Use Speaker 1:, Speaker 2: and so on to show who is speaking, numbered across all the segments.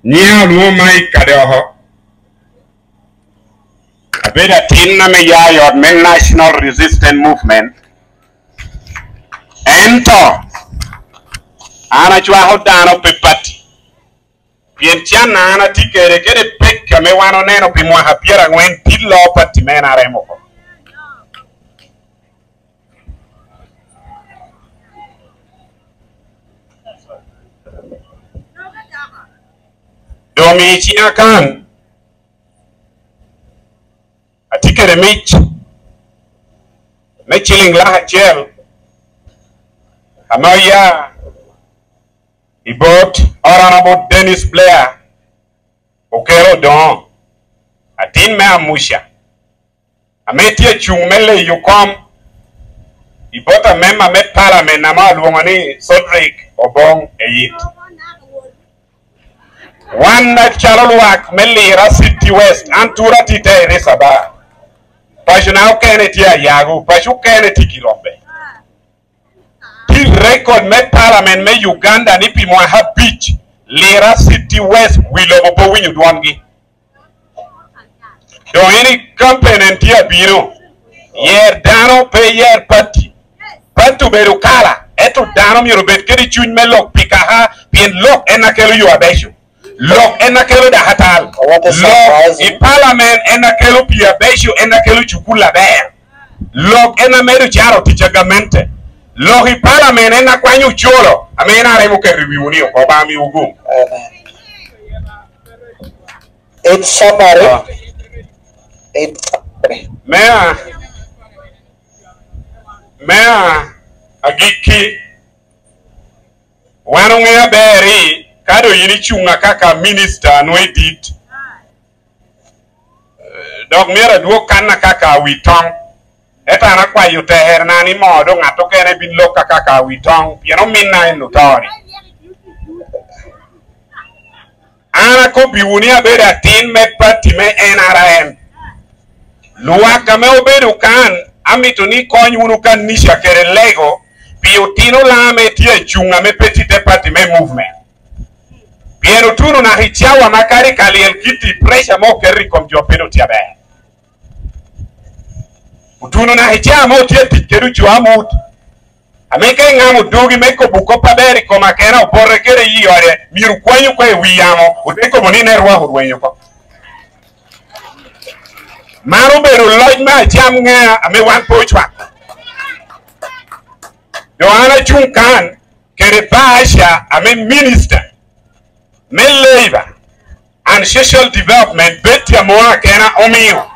Speaker 1: Nyinga olwongo Mike Kadoho. Abedo atinna me ya i ot me National Resistance Movement. Ento, an acwako dano pe pati. Pien can an atye kwede kede pekka me wan oneno pi mwaka pyerangwen dit loo pati me NRM oko. Dong i cinga kan, atye kwede mic me ciling lak acel ka ma oya i bot Honourable Dennis Blair Okello Odongo, atin me Amuca. Ame tye acung me leyo kom i bot amema me palamen ame alwongo ni Cedric Obong Eyit. Wan macalo lwak me Lira City West, an tura tye ite Irisa Bar, pacona okene tye Ayago, paco okene tye Kirombe. Tye rekod me palamen me Uganda ni pi mwaka abic, Lira City West wi lobo pe owinyo dwongi. Dong in i kampen en tye abino. Yer dano pe iyer pati. Pati obedo kala ento dano myero obed kede cwiny me lok pi kaka pien lok en na kelo yo abeco. Lok en na kelo dakatal. Lok i palamen en na kelo pii abeco en na kelo cukul aber. Lok en na medo caro tic a gamente. Lok i palamen en na kwanyo ocolo ame en arem oketo i wiwu ni oko Obanga miwu gum.
Speaker 2: Amen. In summary, in summary.
Speaker 1: Me me agikki, wan ongeyo aber-ri ka dong in icunga kaka minista nongo idit, dok myero adwog kanna kaka wi tong. Ento an akwayo teherna ni moo dong ngat okene bin lokka kaka wi tong, pien ominna en oto-ni. An akobbiwu ni abedo atin me pati me NRM. Lwak ame obedo kan, amito ni ikony wunu kanica kede lego pi otino laa me tye acung ame pe tye ite pati me movement. Pien otuno naka i cawa ma kadi ka lyel kiti pressure mo oketo i kom jo pe dong tye aber. Otuno naka i cawa ma otye tic kede oco amut. Ame ka ingamo dogi me kobo kop aber i koma kena obote kede i ode, myero okwany oko i wi yamo, ote kobo ni ne rwako orwenyo oko. Man obedo loc me acam ngea ame wan pe ocwako. Dong an acung kan kede Baasha ame Minister me Labour and Social Development Betty Amoah kena omiyo.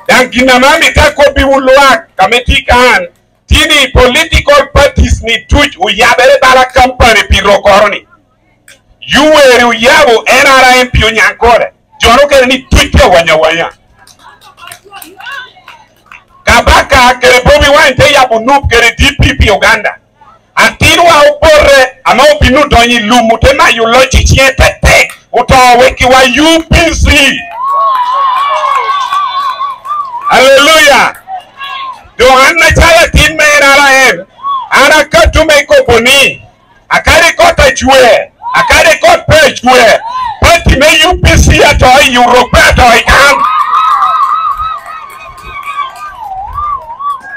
Speaker 1: Dang gin ame amito akobbiwu lwak ka me tye kan tye ni political parties ni duc oyabere bala company pi rokoro ni. Yuweri oyabo NRM pi Onyankole. Jo nukene ni duc tye awanya awanya. Kabaka kede Bobi Wine te yabo NUP kede DP pi Uganda. Atin wa oporre ama obino donyo i lum ote mayo loc i cinge tektek oto wek wa UPC. Aleluya! Dong an macalo atin me NRM, an akatu me kobo ni akadi kot acwer, akadi kot pe acwer, pati me UPC ato i Europe pe ato i kan.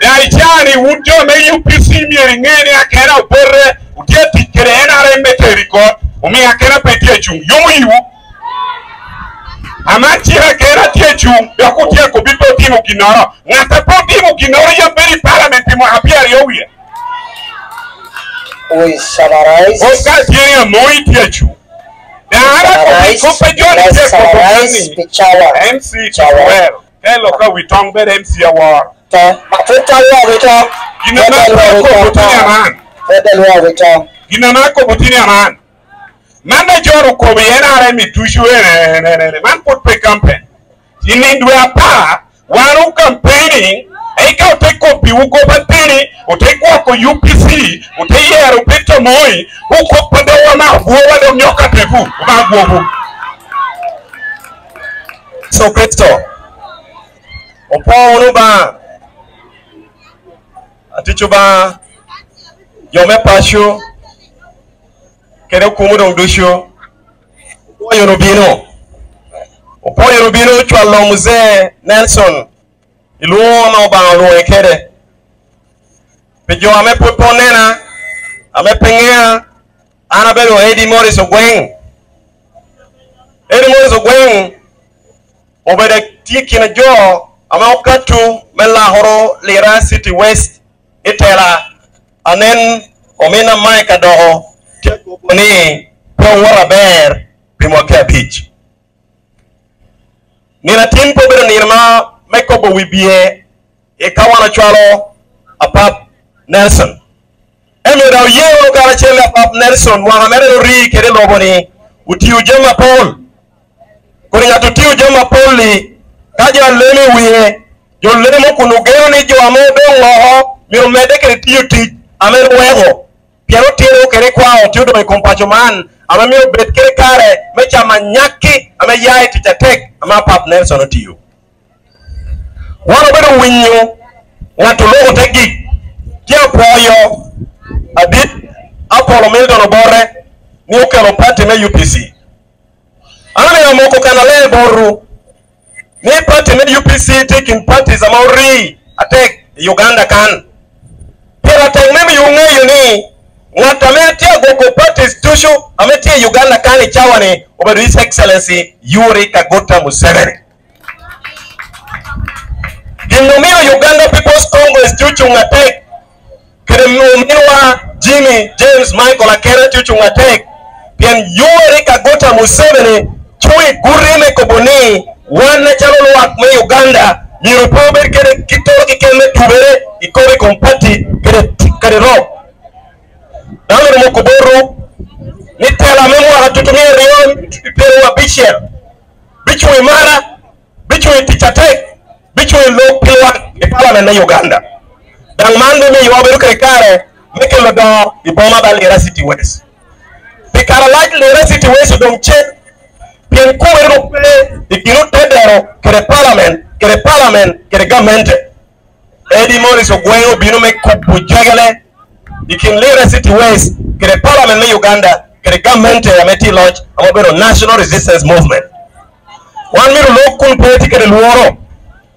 Speaker 1: Da i caa-ni wun jo me UPC myero inge ni akena obote wutye tic kwede NRM me tero i kot omiyo akena pe tye acung yomo iwu. Aman cik akena tye acung dok wutye akobi pe otimo ginoro. Ngat a pe otimo ginoro yam bedo i parliament pi mwaka pyeraryo wiye.
Speaker 2: We summarize.
Speaker 1: Bot ka tye ni Amoi tye acung. Da an akobi
Speaker 2: Summarize.
Speaker 1: kop pe joni
Speaker 2: Let's
Speaker 1: tye kobo
Speaker 2: summarize
Speaker 1: ni
Speaker 2: pi cawa.
Speaker 1: MC
Speaker 2: Cawa.
Speaker 1: Well. Te loka wi tong bed MC awor.
Speaker 2: To, pud to alwoko wi tong.
Speaker 1: Gin ama
Speaker 2: Pud alwoko wi
Speaker 1: akobo
Speaker 2: tong
Speaker 1: tye ni
Speaker 2: to.
Speaker 1: aman.
Speaker 2: Pud alwoko wi tong.
Speaker 1: Gin ama akobo tye ni aman. Man me joro okobo i NRM i ducu ene ene ene man pud pe kampen. I nin dwe apar wan wu campaigning eka wute kopi wu goba teni wute gwoko UPC wute yero Peter Moi wukop pa dong wamako bwowa dong nyoka teku wumak bwobu.
Speaker 3: Yecu Kricito opwo wunu Lubanga, atic Lubanga, jo me paco, kede okumu dong ducu. Opwoyo obino. Opwoyo obino ocwalo Muzee Nelson i lwongo ma Obanga olwonge kwede. Pi jo ame pud pe onena, ame pe ngeya, an abedo Eddie Morris Ogweng. Eddie Morris Ogweng obedo tye i kine jo ame okatu me lakoro Lira City West i tela. Anen omina Mike adoko tye agogo ni pe owoto aber pi mwaki abic. Nino atin pe obedo nino ma me kobo wi biye i ka wan ocwalo Apap Nelson. Ento dong oye wunu karacel ni Apap Nelson mwaka mere en ori kede i lobo ni otiyo jami mapol. Kodi ngat otiyo jami mapol-li ka jo alemo i wiye, jo lemo kun ogeno ni jo ame odong woko myero omedde kede tiyo tic ame en oweko. Pien otino kede kwao tye odong i kom paco man ame myero obed kede kare me camo anyakki ame ya i tic atek ame Apap Nelson otiyo. Wan wabedo winyo ngat oloko te gik tye apwoyo adit Apollo Milton Obote ni okelo party me UPC. An amito amoko kanaler botwu ni party me UPC tye i kin parties ama orii atek i Uganda kan. Pire tek me miyo wungeyo ni ngat ame tye agwoko parties ducu ame tye i Uganda kan i cawa ni obedo His Excellency Yoweri Kaguta Museveni. Gin omiyo Uganda People's Congress tye ocung atek kede ominwa Jimmy James Michael Akena tye ocung atek pien Yoweri Kaguta Museveni cung i guti me kobo ni wan macalo lwak me Uganda myero pe wabed kede ki toro keken me tubere i kor i kom pati kede rok. Dano myero omoko botwu ni tela me mwaka tutumia aryo pyerabicel bicung i mara, bicung i tic atek, bicung i lok pi lwak i palament me Uganda. Dang man bimiyo wabedo kede kare me kelo dongo i boma ba Lira City West. Pi kare alac Lira City West odong cen pien kuwe dong pe i kin otedero kede palament kede palament kede gamente. Eddie Morris Ogweng obino me kubo jegele i kin Lira City West kede Parliament me Uganda kede gamente ame tye i loc ame obedo National Resistance Movement. Wan myero olok kun pe watye kede lworo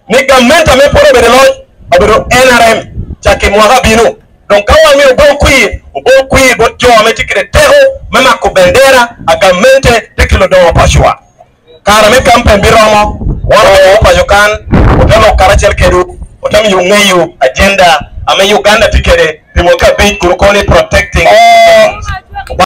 Speaker 3: ni gamente ame pwod obedo i loc obedo NRM cake mwaka abino. Dong ka wan myero obol kwir, obol kwir bot jo ame tye kede teko me mako bendera a gamente te kelo dongo pacowa. Kare me kampen biromo, wan obedo paco kan, ote lok karacel kedwu, ote miyo ngeyo agenda ame Uganda tye kede pi mwaki abic kun koni protecting
Speaker 2: Eh,
Speaker 3: citizens.